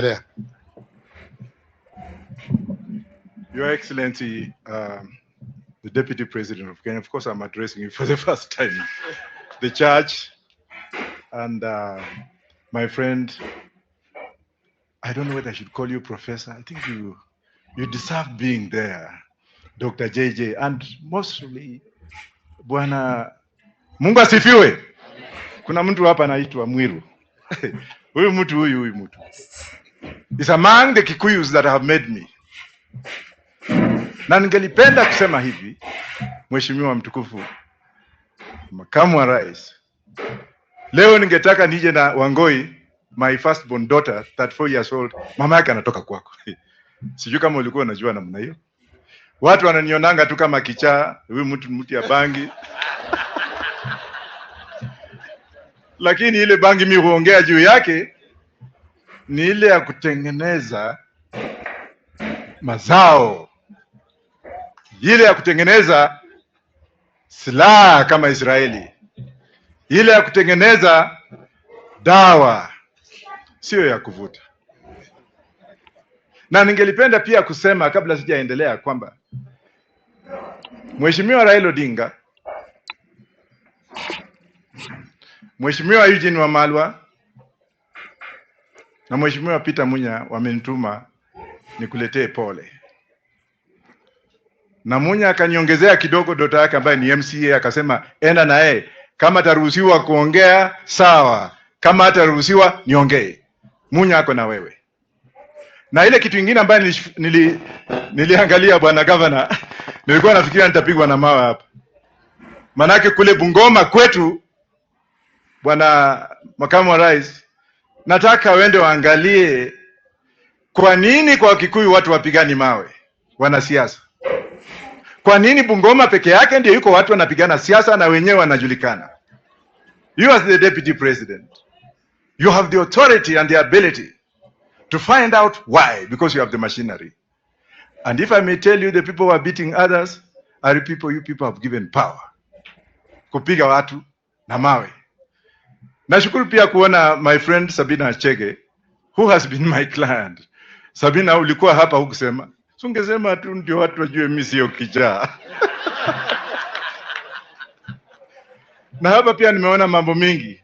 Endelea. Your Excellency, the Deputy President of Kenya, of course I'm addressing you for the first time, the church, and my friend, I don't know whether I should call you professor. I think you deserve being there, Dr. JJ, and mostly Bwana Mungu asifiwe. Kuna mtu hapa anaitwa Mwiru. Huyu mtu huyu mtu is among the Kikuyus that have made me. Na ningelipenda kusema hivi, Mheshimiwa mtukufu Makamu wa Rais, leo ningetaka nije na Wangoi, my first born daughter, 34 years old, mama yake anatoka kwako. Sijui kama ulikuwa unajua namna hiyo. Watu wananionanga tu kama kichaa, huyu mtu ya bangi. Lakini ile bangi mi huongea juu yake ni ile ya kutengeneza mazao, ile ya kutengeneza silaha kama Israeli, ile ya kutengeneza dawa, sio ya kuvuta. Na ningelipenda pia kusema kabla sijaendelea kwamba Mheshimiwa Raila Odinga, Mheshimiwa Eugene Wamalwa na Mheshimiwa Peter Munya wamenituma nikuletee pole. Na Munya akaniongezea kidogo dota yake ambaye ni MCA, akasema enda na yeye, kama ataruhusiwa kuongea sawa, kama hataruhusiwa niongee. Munya ako na wewe. Na ile kitu kingine ambayo niliangalia bwana governor, nilikuwa nafikiria nitapigwa na mawe hapa. Manake kule Bungoma kwetu, bwana makamu wa rais, nataka wende waangalie kwa nini kwa Kikuyu watu wapigani mawe, wanasiasa. Kwa nini Bungoma peke yake ndio yuko watu wanapigana siasa na wenyewe wanajulikana? You as the deputy president, you have the authority and the ability to find out why, because you have the machinery. And if I may tell you, the people who are beating others are people you people have given power. Kupiga watu na mawe. Nashukuru pia kuona my friend Sabina Chege, who has been my client. Sabina, ulikuwa hapa hukusema. Ungesema tu ndio watu wajue mimi sio kichaa. Na hapa pia nimeona mambo mingi.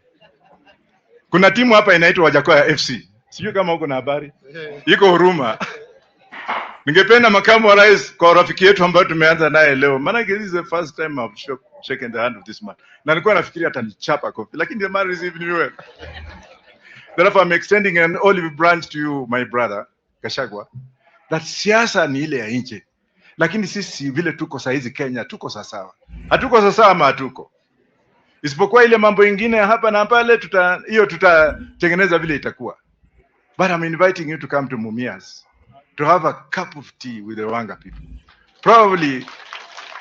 Kuna timu hapa inaitwa Wajackoyah FC. Sijui kama uko na habari. Iko Huruma. Ningependa makamu wa rais kwa rafiki yetu ambaye tumeanza naye leo. Maana this is the first time I've shaken the hand of this man. Na nilikuwa nafikiria atanichapa kofi, lakini the man received me well. Therefore I'm extending an olive branch to you, my brother Gachagua, that siasa ni ile ya nje. Lakini sisi vile tuko saa hizi Kenya tuko sawa. Hatuko sawa ama hatuko. Isipokuwa ile mambo ingine hapa na pale hiyo tutatengeneza vile itakuwa. But I'm inviting you to come to Mumias to have a cup of tea with the Wanga people. Probably,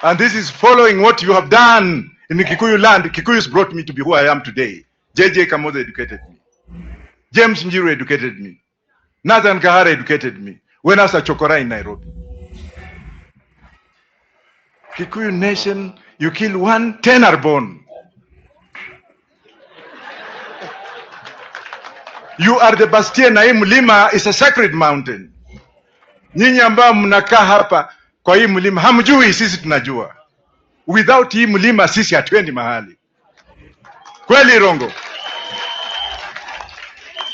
and this is following what you have done in the Kikuyu land. Kikuyus brought me to be who I am today. JJ Kamotho educated me. James Njiru educated me. Nathan Kahara educated me. When I was at Chokora in Nairobi. Kikuyu nation, you kill one, 10 are born. You are the bastion, na hii mlima is a sacred mountain. Nyinyi ambao mnakaa hapa kwa hii mlima hamjui, sisi tunajua. Without hii mlima sisi hatuendi mahali. Kweli Rongo?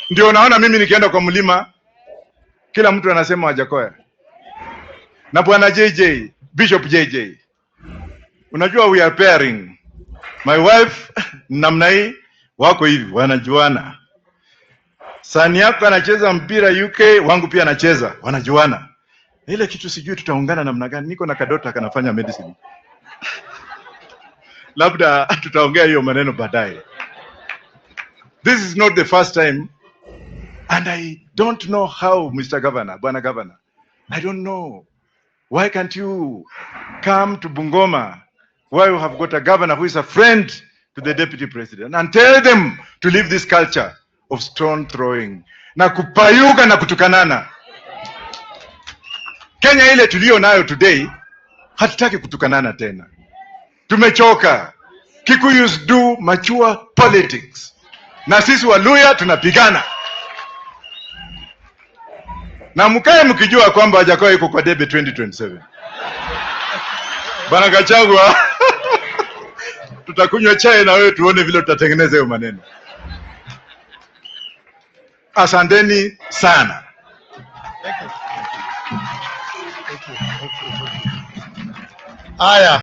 Ndio naona mimi nikienda kwa mlima kila mtu anasema Wajackoyah. Na bwana JJ, Bishop JJ, unajua we are pairing. My wife namna hii wako hivi wanajuana. Sani yako anacheza mpira UK, wangu pia anacheza, wanajuana. Ile kitu sijui tutaungana namna gani. Niko na kadota kanafanya medicine. Labda tutaongea hiyo maneno baadaye. This is not the first time, and I don't know how, Mr. Governor, Bwana Governor, I don't know. Why can't you come to Bungoma, where you have got a governor who is a friend to the deputy president, and tell them to leave this culture of stone throwing na kupayuka na kutukanana. Kenya ile tulio nayo today, hatutaki kutukanana tena. Tumechoka. Kikuyus do mature politics. Na sisi Waluya tunapigana. Na mkae mkijua kwamba Wajackoyah yuko kwa debe 2027. Bwana Gachagua, tutakunywa chai na wewe tuone vile tutatengeneza hiyo maneno. Asanteni sana. Thank you. Thank you. Thank you. Thank you. Haya.